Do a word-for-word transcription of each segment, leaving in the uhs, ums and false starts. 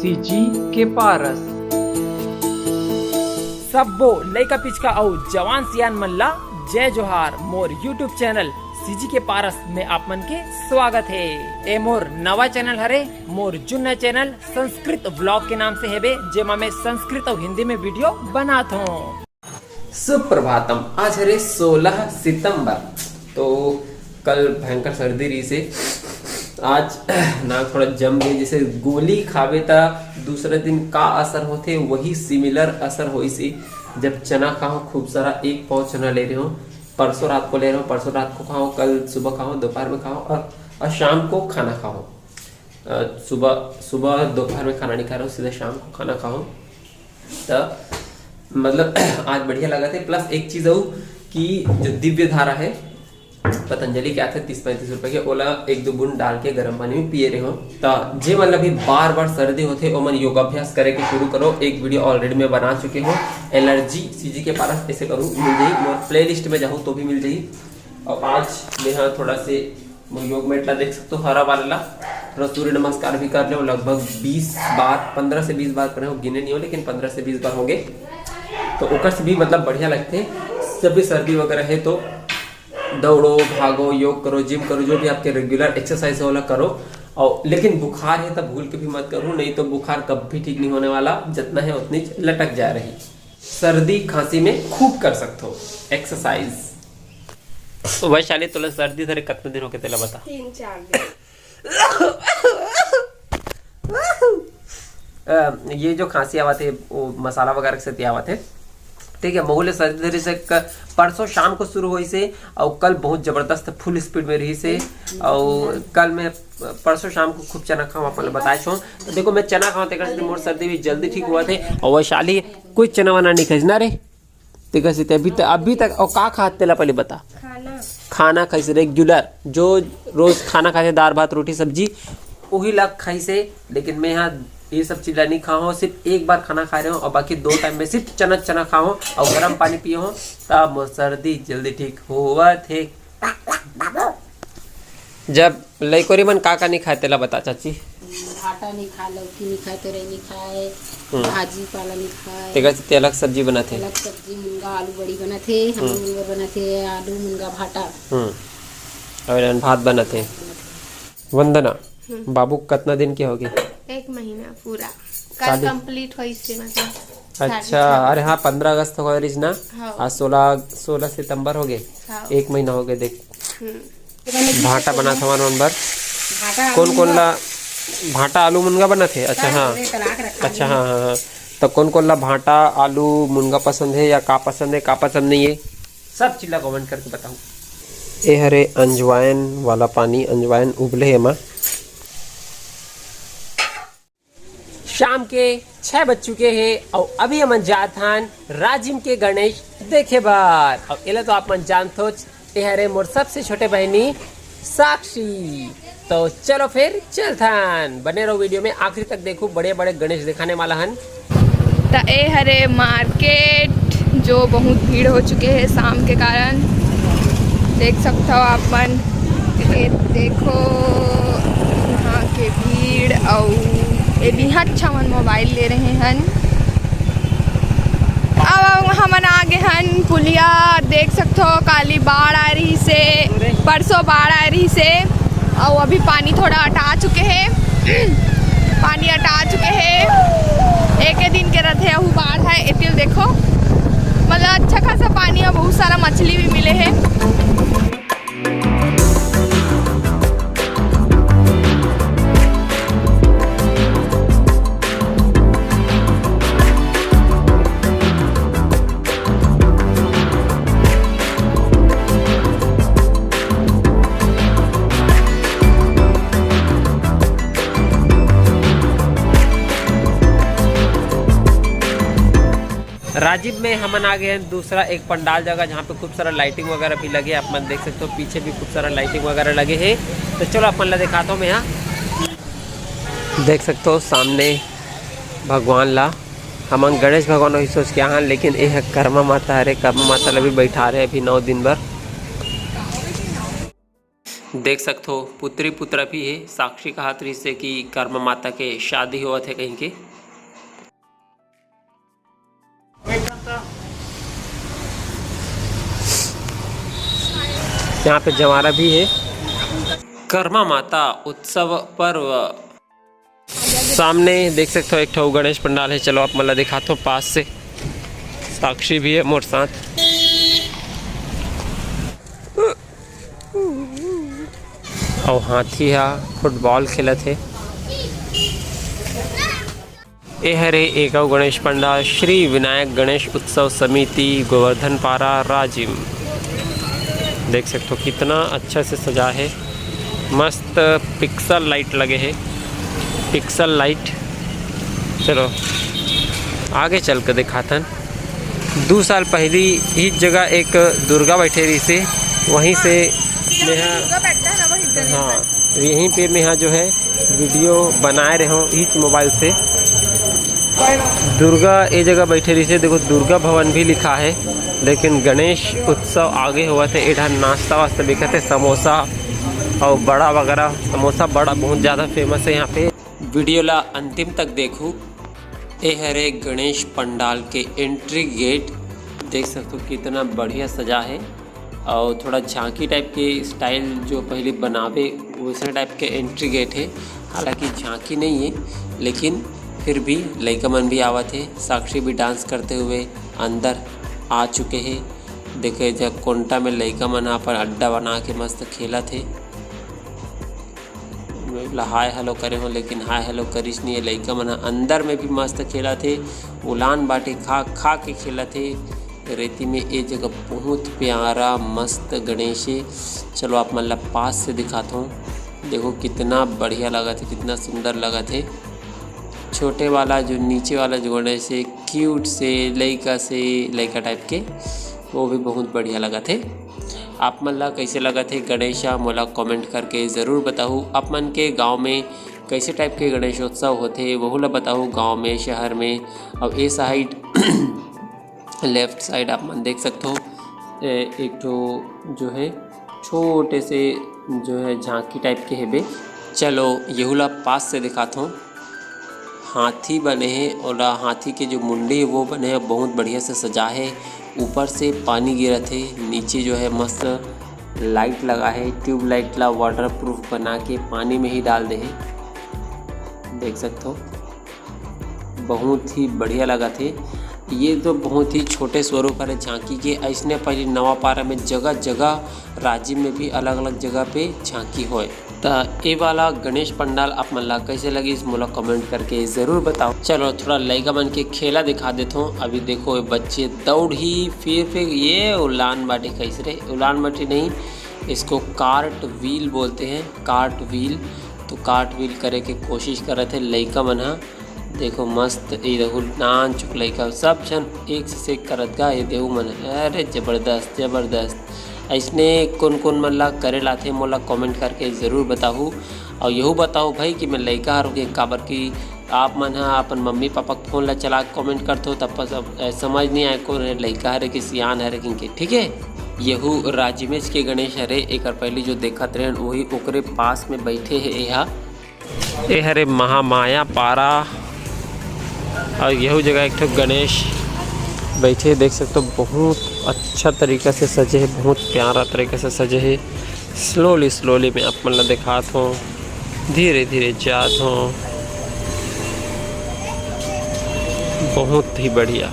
CG के पारस। सब्बो लइका पिचका अउ जवान सियान मन ला जय जोहार। मोर YouTube चैनल सीजी के पारस में आप मन के स्वागत हे। ए मोर नवा चैनल हरे, मोर जुन्ना चैनल संस्कृत व्लॉग के नाम से हेबे, जेमा मैं संस्कृत अउ हिंदी में वीडियो बनात हूँ। सुप्रभातम। आज हरे सोलह सितंबर, तो कल भयंकर सर्दी रही से, आज नाक थोड़ा जम गई। जैसे गोली खावे त दूसरे दिन का असर होथे, वही सिमिलर असर होइस। जब चना खाओ, खूब सारा एक पाव चना ले रहे हो, परसों रात को ले रहे हो, परसों रात को खाओ, कल सुबह खाओ, दोपहर में खाओ और, और शाम को खाना खाओ। अ, सुबह, सुबह दोपहर में खाना नहीं खा रहे हो, सीधा शाम को खाना खाओ। त मतलब आज बढ़िया लगा थे। प्लस एक चीज अउ कि जो दिव्य धारा है पतंजलि के आथे तीस पैंतीस रुपए के, ओला एक दो बूंद डाल के गर्म पानी में पिए रहे हो। त जे मन ला भी बार बार सर्दी होथे, ओमन योगाभ्यास करे के शुरू करो। एक वीडियो ऑलरेडी मैं बना चुके हूँ, एलर्जी सीजी के पारस ऐसे करूँ, मिल जाही। मोर प्लेलिस्ट में जाहू तो भी मिल जाही। और आज मैं हाँ थोड़ा से वो योग मैट ला देख सकते हो, हरा वाला ला। थोड़ा सूर्य नमस्कार भी कर लो, लगभग बीस बार, पन्द्रह से बीस बार करे हो, गिने नहीं हो, लेकिन पन्द्रह से बीस बार होंगे। तो ओकर से भी मतलब बढ़िया लगते। जब भी सर्दी वगैरह है तो दौड़ो, भागो, योग करो, जिम करो, जो भी आपके रेगुलर एक्सरसाइज है, ओला करो। और लेकिन बुखार है तब भूल के भी मत करो, नहीं तो बुखार कभी ठीक नहीं होने वाला, जितना है उतनी लटक जा रही। सर्दी खांसी में खूब कर सकते हो एक्सरसाइज। वैशाली, तोला सर्दी धरे कतना दिन होके, तेला बता। तीन चार दिन। अ, ये जो खांसी आवत है, वो मसाला वगैरह से आवत है, ठीक है। महू ले सर्दी धरे से क-, परसों शाम को शुरू होइस हे, और कल बहुत जबरदस्त फुल स्पीड में रहिस हे। और कल मैं, परसों शाम को खूब चना खाऊं, आप मन ल बताए छो। तो देखो, मैं चना खाऊं, तेकर से मोर सर्दी भी जल्दी ठीक होवत हे। और वैशाली कोई चना वना नहीं खाइस ना रे। तेकर से अभी तक, अभी तक, और का खात तेला पहले बता। खाना। खाना खाइस रेगुलर, जो रोज खाना खाथे, दाल भात रोटी सब्जी, वही ला खाइस हे। लेकिन मैं यहाँ ये सब चीज ला नहीं खाओ, सिर्फ एक बार खाना खा रहे हो और बाकी दो टाइम में सिर्फ चना चना खाओ और गर्म पानी पियो, तब मोर सर्दी जल्दी ठीक होवत हे। जब लइकोरी मन का का नहीं खाए, तेला बता चाची। भाटा नहीं खाए, लौकी नहीं खाए, तोरई नहीं खाए, हम्म। भाजी पाला नहीं खाए। तेकर से ते अलग सब्जी बनाथे। अलग सब्जी, मुनगा आलू बड़ी बनाथे, हम हम्म। मुनगा बनाथे, आलू मुनगा भाटा। हम्म। और एन भात बनाथे। वंदना, हम्म। बाबू कतना दिन के होगे? एक महीना पूरा। कल शादी? कंप्लीट होइस हे, मतलब, शादी अच्छा, था। अरे हाँ, पन्द्रह अगस्त को रिज ना? हाँ। आज सोलह, सोलह सितंबर होगे। हाँ। एक महीना होगे, देख। हम्म। भाटा बनात हवन मन बर। भाटा कौन आलू कौन मुनगा। ला? भाटा आलू मुनगा बनाथे। अच्छा, हाँ। हाँ। अच्छा, हाँ, हाँ, हाँ। तो कौन कौन ला भाटा आलू मुनगा पसंद है या का पसंद है, का पसंद नहीं है, सब चीज ला कमेंट करके बताओ। ए हरे अंजवाइन वाला पानी, अंजवाइन उबले हे एमा। शाम के छह बज चुके हे और अभी हमन जात हन राजिम के गणेश देखे बर। और एला तो आप मन जानथोच, ए हरे मोर सबसे छोटे बहिनी साक्षी। तो चलो फिर चलथन, बने रहो वीडियो में, आखिरी तक देखो, बड़े बड़े गणेश दिखाने वाला हन। त ए हरे मार्केट, जो बहुत भीड़ हो चुके हे शाम के कारण। देख सकथव आप मन, ये देखो यहाँ के भीड़। अउ ए बिहट छमन मोबाइल ले रहे हन। अब हमन आ गे हन पुलिया। देख सकथव, काली बाढ़ आए रहिस हे, परसों बाढ़ आए रहिस हे, अउ अभी पानी थोड़ा अटा चुके हे। पानी अटा चुके हे, एके दिन के रथे, अहू बाढ़ है। एतिल देखो, मतलब, अच्छा खासा पानी है, बहुत सारा मछली भी मिले हे। राजिम में हमन आ गे हन दूसरा एक पंडाल जगह, जहाँ पे खूब सारा लाइटिंग वगैरह भी लगे। आप मन देख सकते हो, पीछे भी खूब सारा लाइटिंग वगैरह लगे हे। तो चलो, आप मन ला दिखाता हूँ मैं यहाँ। देख सकते हो सामने भगवान ला, हमन गणेश भगवान वही सोच के आहन, लेकिन ये कर्मा माता हरे, कर्मा माता ला भी बैठा रहे अभी नौ दिन बर। देख सकथो, पुत्री पुत्रा भी हे। साक्षी कहत रहिस हे कि कर्मा माता के शादी होवत हे कहिके। यहाँ पे जवारा भी हे। कर्मा माता उत्सव पर्व। सामने देख सकथो, एक ठो गणेश पंडाल हे। चलो, आप मन ला दिखाथो पास से। साक्षी भी हे मोर साथ। अउ हाथी हा फुटबॉल खेलत हे। ए हरे एक अउ गणेश पंडाल, श्री विनायक गणेश उत्सव समिति, गोवर्धन पारा, राजिम। देख सकथो, कितना अच्छा से सजा हे। मस्त पिक्सल लाइट लगे हे, पिक्सल लाइट। चलो, आगे चल के दिखाथन। दू साल पहली ही जगह एक दुर्गा बैठे रहिसे, वहीं से मेहा, दुर्गा बैठता है ना, वही गणेश हाँ, बैठता है। यहीं पे मेहा जो है वीडियो बनाए रहे हूँ इस मोबाइल से। दुर्गा ए जगह बैठे रहिसे, देखो, दुर्गा भवन भी लिखा है, लेकिन गणेश उत्सव आगे होवत हे। एठा नाश्ता वास्ता बिकत हे, समोसा और बड़ा वगैरह। समोसा बड़ा बहुत ज़्यादा फेमस है यहाँ पे। वीडियो ला अंतिम तक देखू। ए हरे गणेश पंडाल के एंट्री गेट, देख सकथो कितना बढ़िया सजा हे। और थोड़ा झांकी टाइप के स्टाइल जो पहले बनावे, वैसे टाइप के एंट्री गेट हे। हालांकि झांकी नहीं है, लेकिन फिर भी लइका मन भी आवत हे। साक्षी भी डांस करते हुए अंदर आ चुके हे। देखे, जब कोंटा में लइका मन अपन अड्डा बना के मस्त खेलत हे। ला हाय हेलो करे हो, लेकिन हाय हेलो करिस नहीं हे। लइका मन ह अंदर में भी मस्त खेलत हे। उलान बाटी खा खा के खेलत हे रेती में। ए जगह बहुत प्यारा मस्त गणेश हे। चलो, आप मन ला पास से दिखात हूँ। देखो, कितना बढ़िया लगत हे, कितना सुंदर लगत हे। छोटे वाला जो नीचे वाला जो गणेश हे, क्यूट से, लइका से, लइका टाइप के, वो भी बहुत बढ़िया लगत हे। आप मन ला कैसे लगत हे गणेशा, मोला कमेंट करके ज़रूर बताहू। आप मन के गांव में कैसे टाइप के गणेशोत्सव होथे, वहू ला बताहू, गांव में, शहर में। और ए साइड लेफ्ट साइड आप मन देख सकथो, ए, एक ठो जो है छोटे से जो है झांकी टाइप के हेबे। चलो, यहू ला पास से दिखात हूँ। हाथी बने हे, ओला हाथी के जो मुंडी हे वो बने हे, बहुत बढ़िया से सजा हे। ऊपर से पानी गिरत हे, नीचे जो है मस्त लाइट लगा हे। ट्यूबलाइट ला वाटरप्रूफ बना के पानी में ही डाल दे हे, देख सकथो। बहुत ही बढ़िया लगत हे। ये तो बहुत ही छोटे स्वरूप हरे झांकी के। अइसने पहले नवापारा में जगह जगह, राजिम में भी अलग अलग जगह पे झांकी होय। त ए वाला गणेश पंडाल आप मन ला कैसे लगिस, मोला कमेंट करके जरूर बताओ। चलो, थोड़ा लइका मन के खेला दिखा देथो। अभी देखो, ये बच्चे दौड़ही, फिर फिर ये उलान बाटी कैसे रे, उलान बाटी नहीं, इसको कार्ट व्हील बोलते हैं, कार्ट व्हील। तो कार्ट व्हील करे के कोशिश करत हे लइका मन ह। देखो मस्त, ये देखो नान चुक लइका, सब झन एक से एक करत गा, ये देहू मन ह। अरे जबरदस्त, जबरदस्त। अइसने कोन कोन मन ला करे लाथे, मोला कमेंट करके जरूर बताहू। और यहू बताओ भाई कि मैं लइका हरों के, काबर कि आप मन ह अपन मम्मी पापा के फोन ला चला के कमेंट करथो, तब पर सब, ए, समझ नहीं आए कोन हे लइका हरे कि सियान हरे किनके, ठीक है। यहू राजिमेज के गणेश हरे, एकर पहली जो देखत रहेन वही ओकरे पास में बैठे हे एहा। ए हरे महामाया पारा, और यहू जगह एक ठो गणेश बैठे, देख सकथो, बहुत अच्छा तरीका से सजे हे, बहुत प्यारा तरीका से सजे हे। स्लोली स्लोली में आप मन ला दिखात हों, धीरे धीरे जात हों। बहुत ही बढ़िया,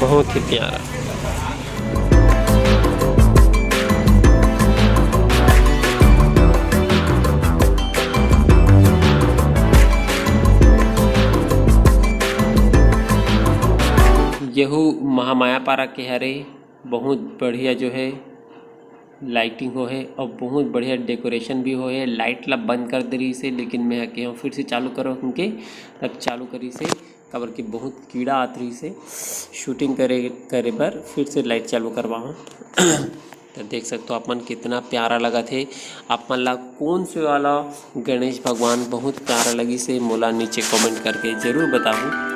बहुत ही प्यारा। यहू महामाया पारा के हरे, बहुत बढ़िया जो है लाइटिंग हो है और बहुत बढ़िया डेकोरेशन भी हो है। लाइट ला बंद कर दे रहिस हे, लेकिन मैं ह केहेंव फिर से चालू करो, क्योंकि तब चालू करिस हे, काबर कि बहुत कीड़ा आत रहिस हे शूटिंग करे, करे बर, फिर से लाइट चालू करवाहूँ। तो देख सकते हो आप मन, कितना प्यारा लगत हे। आप मन ला कौन से वाला गणेश भगवान बहुत प्यारा लगिस हे, मोला नीचे कमेंट करके जरूर बताहू।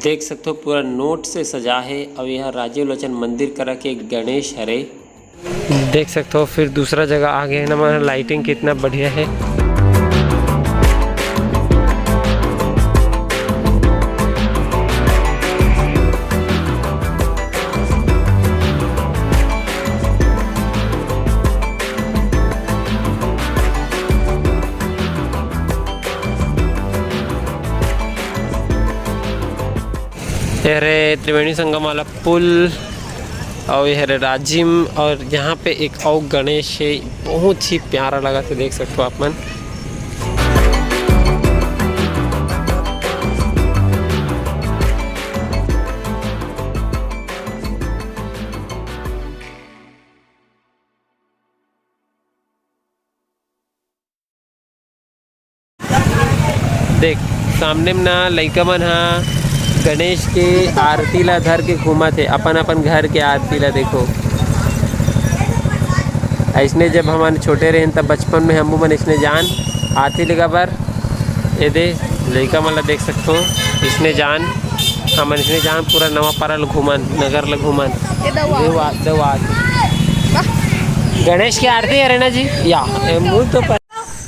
देख सकथो, पूरा नोट से सजा हे। अउ यह राजीव लोचन मंदिर करा के गणेश हरे। देख सकथो, फिर दूसरा जगह आ गए हैं ना, lighting कितना बढ़िया है। ये हरे त्रिवेणी संगम वाला पुल, और ये हरे राजिम, और यहाँ पे एक और गणेश है, बहुत ही प्यारा लगा थे, देख सकते हो आप मन। देख, सामने में ना लइका मन ह गणेश के आरती ला धर के घूमत हे, अपन अपन घर के आरती ला। देखो, अइसने जब हमन छोटे रहेन, तब बचपन में हमू मन अइसने जान आरती लेगा बर। ए दे, लइका मन ला देख सकथो, अइसने जान, हमन अइसने जान पूरा नवापारा ल घूमन, नगर ल घूमन। ए दवा। देवा, देवा। गणेश की आरती है ना जी? या, ए, मुंह तो पर।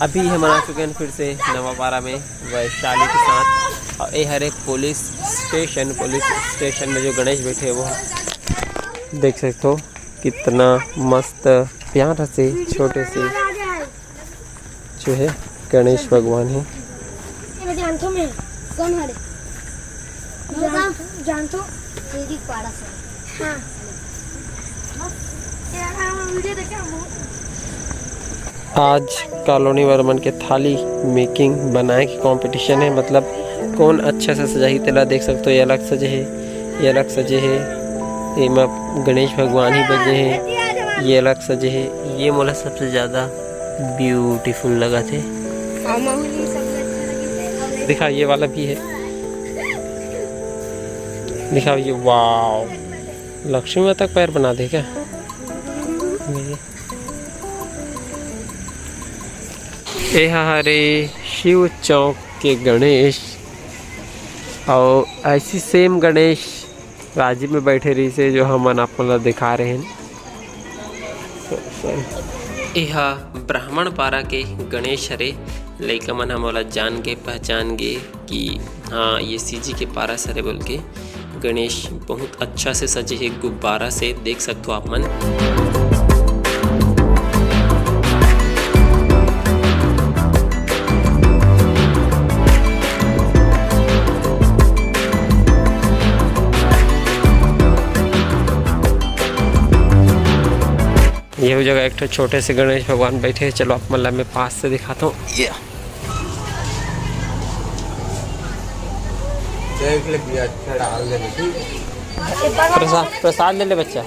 अभी हमन आ चुके हैं फिर से नवापारा में वैशाली के साथ। और ये हरे पुलिस स्टेशन, पुलिस स्टेशन में जो गणेश बैठे हैं वो है। देख सकते हो कितना मस्त प्यारा से छोटे से जो है गणेश भगवान है। ये मैं जानता हूँ मैं, कौन हरे? मैं जान-, जानता हूँ। तेरी पारा से। हाँ। आज कॉलोनी वाला मन के थाली मेकिंग बनाए के कंपटीशन है, मतलब कौन अच्छा से सजाही तेला देख सकते हो। ये अलग सजे है, ये अलग सजे है, एमा गणेश भगवान ही बजे है, ये अलग सजे है। ये मोला सबसे ज्यादा ब्यूटीफुल लगा थे। दिखा, ये वाला भी है, दिखाओ ये, वाओ, लक्ष्मी माता का पैर बना दे क्या? ये। ए हरे शिव चौक के गणेश, और ऐसी सेम गणेश राजीव में बैठे रहिसे, जो हमन आप मन ला दिखा रहे हैं। एहा ब्राह्मण पारा के गणेश हरे। लइका मन ह मोला जान के पहचान गे कि हाँ, ये सीजी के पारा हरे बोल के। गणेश बहुत अच्छा से सजे हे गुब्बारा से, देख सकथो आप मन। ये जगह एक ठो छोटे से गणेश भगवान बैठे हे। चलो आप मन ला मैं पास से दिखाता हूँ। ये देख ले भैया, अच्छा डाल दे बेटी। प्रसाद, प्रसाद ले ले बच्चा।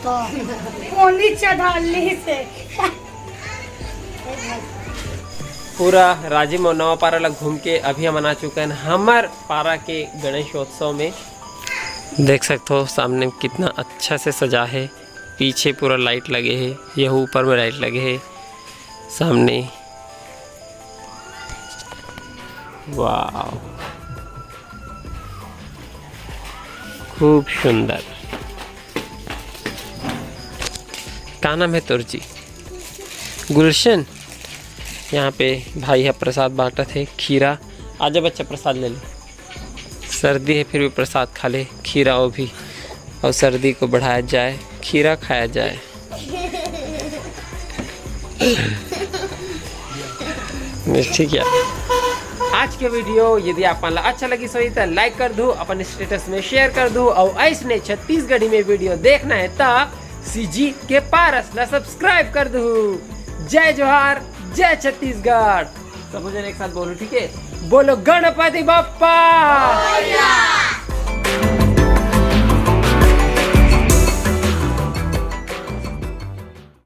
तो वो नीचे डाल ली से। पूरा राजिम अउ नवापारा ला घूम के अभी हमन आ चुके हैं हमर पारा के गणेशोत्सव में। देख सकते हो सामने कितना अच्छा से सजा है, पीछे पूरा लाइट लगे है, यह ऊपर में लाइट लगे है सामने। वाह, खूब सुंदर। का नाम है तोर जी? गुलशन। यहाँ पे भाई ह प्रसाद बांटत हे, खीरा। आजा बच्चा, प्रसाद ले ले। सर्दी है फिर भी प्रसाद खा ले, खीरा वो भी, और सर्दी को बढ़ाया जाए, खीरा खाया जाए। ठीक है, आज के वीडियो यदि आप मन ला अच्छा लगिस होही त लाइक कर दू, अपन स्टेटस में शेयर कर दू, और ऐसने छत्तीसगढ़ी में वीडियो देखना है त सीजी के पारस ला सब्सक्राइब कर दू। जय जोहार, जय छत्तीसगढ़। सब जन एक साथ बोलो, ठीक है? बोलो गणपति बप्पा।